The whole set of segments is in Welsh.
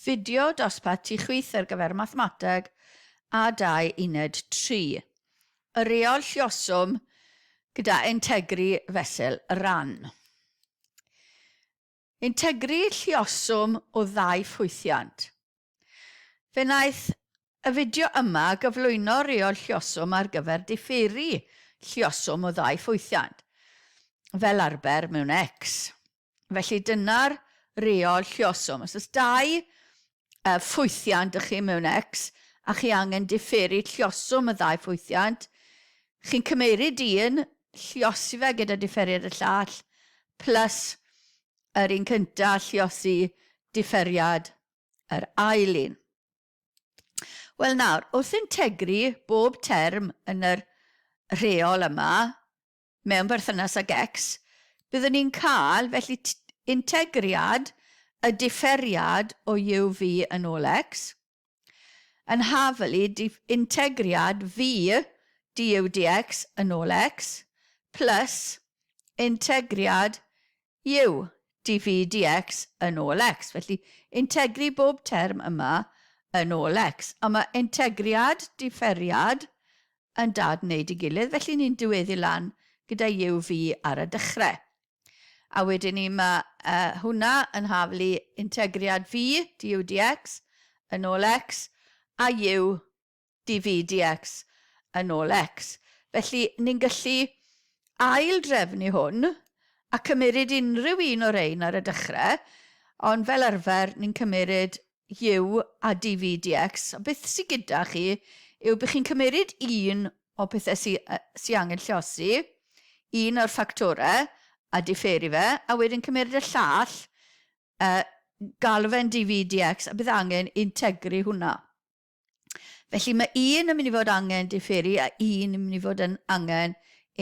Fideo dosbarth tu chwith ar gyfer Mathemateg a 2 Uned 3. Y reol lluoswm gyda integru fesul ran. Integru lluoswm o ddau ffwythiant. Fe wnaeth y fideo yma gyflwyno reol lluoswm ar gyfer diferu lluoswm o ddau ffwythiant, fel arfer mewn X. Felly dyna'r reol lluoswm. Os oes dau uh, ffwythiant ych chi mewn X a chi angen diferu lluoswm y ddau ffwythiant, chi'n cymeryd un, lluosi fe gyda diferiad y llall, plus yr un cyntaf, lluosi diferiad yr ail un. Wel nawr, wrth integru bob term yn yr rheol yma, mewn berthynas ag X, byddwn ni'n cael, felly, integriad y diferiad o UV yn ôl X, yn hafelu integriad V du dx yn ôl X, plus integriad U dv dx yn ôl X. Felly, integru bob term yma yn ôl X. A mae integriad diferiad yn dad wneud i gilydd, felly ni'n diweddu lan gyda UV ar y dechrau. A wedyn ni mae uh, hwnna yn haflu integriad V du dx yn ôl X a U dv dx yn ôl x. Felly, ni'n gallu ail-drefnu hwn a cymeryd unrhyw un o'r ein ar y dechrau, ond fel arfer ni'n cymeryd u a dv dx. A beth sydd gyda chi yw bych chi'n cymeryd un o pethau sy, sy angen llosi, un o'r ffactorau, a diferu fe, a wedyn cymeryd y llall, uh, galw fe'n dv dx, a bydd angen integru hwnna. Felly mae un yn mynd i fod angen diferu a un yn mynd i fod yn angen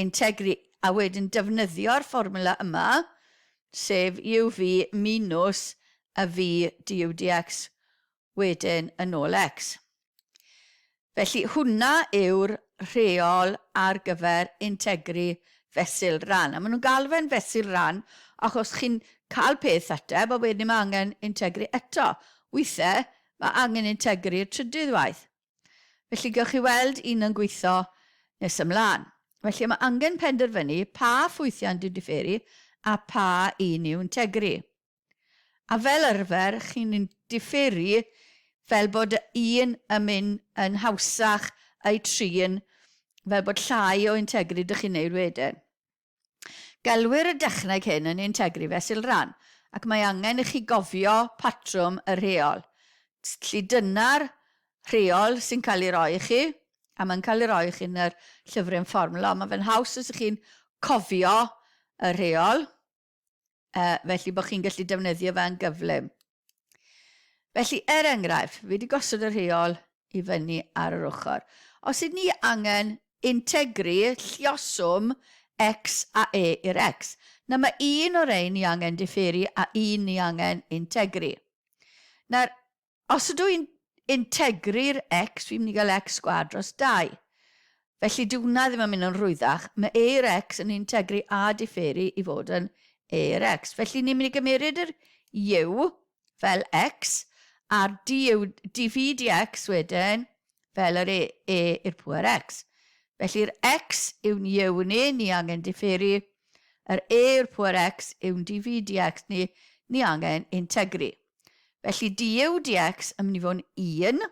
integru. A wedyn defnyddio'r fformula yma, sef UV minus y V du dx wedyn yn ôl x. Felly hwnna yw'r rheol ar gyfer integru fesul ran. A maen nhw'n galw fe'n fesul ran achos chi'n cael peth ateb a wedyn mae angen integru eto. Weithiau Mae angen integru'r trydydd waith. Felly gewch chi weld un yn gweithio nes ymlaen. Felly mae angen penderfynu pa ffwythiant yw diferu a pa un yw integru. A fel arfer, chi'n diferu fel bod un yn mynd yn hawsach a'i trin, fel bod llai o integru dych chi'n neud wedyn. Gelwir y dechneg hyn yn integru fesul rhan, ac mae angen i chi gofio patrwm y rheol. Felly dyna'r rheol sy'n cael ei roi i chi, a mae'n cael ei roi i chi yn yr llyfryn fformwla, ond mae fe'n haws os ych chi'n cofio y rheol, felly bod chi'n gallu defnyddio fe'n gyflym. Felly, er enghraifft, fi wedi gosod y rheol i fyny ar yr ochr. Os ydyn ni angen integru lluoswm x a e i'r x, na mae un o'r ein ni angen diferu a un ni angen integru. Nawr, Os ydw i'n integru'r x, fi'n mynd i gael x sgwâr dros 2. Felly dyw hwnna ddim yn mynd yn rhwyddach. Mae e i'r x yn integru a diferu i fod yn e i'r x. Felly ni'n mynd i gymeryd yr u fel x a'r du, dv dx wedyn fel yr e, e i'r pŵer x. Felly'r x yw'n u ni, ni angen diferu. Yr e i'r pŵer x yw'n dv dx ni, ni angen integru. Felly du dx yn mynd i fod yn 1,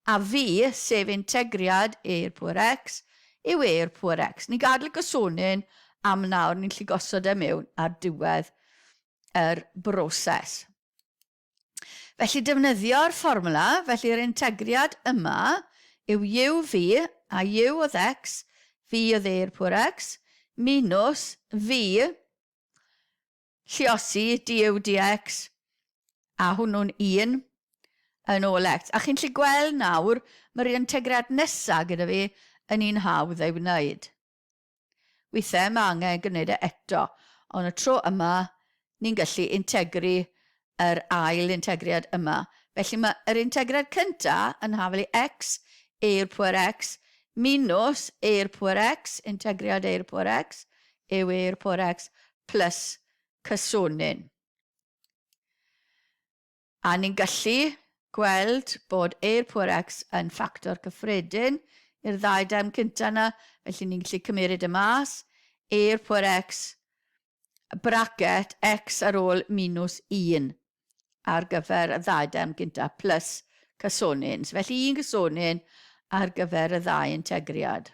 a v, sef integriad e i'r pŵer x, yw e i'r pŵer x. Ni'n gadael y gosonyn am nawr, ni'n lli gosod e mewn ar diwedd yr broses. Felly defnyddio'r fformwla, felly'r integriad yma yw uv, a u oedd x, v oedd e i'r pŵer x, minus v, Lluosi du dx, a hwnnw'n 1 yn ôl x. A chi'n lli gweld nawr, mae'r integriad nesaf gyda fi yn un hawdd ei wneud. Weithiau mae angen gwneud e eto, ond y tro yma ni'n gallu integru yr ail integriad yma. Felly mae yr integriad cyntaf yn haflu x e i'r pwer x minus e i'r pwer x, integriad e i'r pwer x, yw e i'r pwer x plus cysonyn. A ni'n gallu gweld bod e i'r pŵer x yn ffactor cyffredin i'r ddau derm cynta yna, felly ni'n gallu cymeryd y mas, e i'r pŵer x, bracet x ar ôl minus 1 ar gyfer y ddau derm gynta plus cysonyn. Felly un cysonyn ar gyfer y ddau integriad.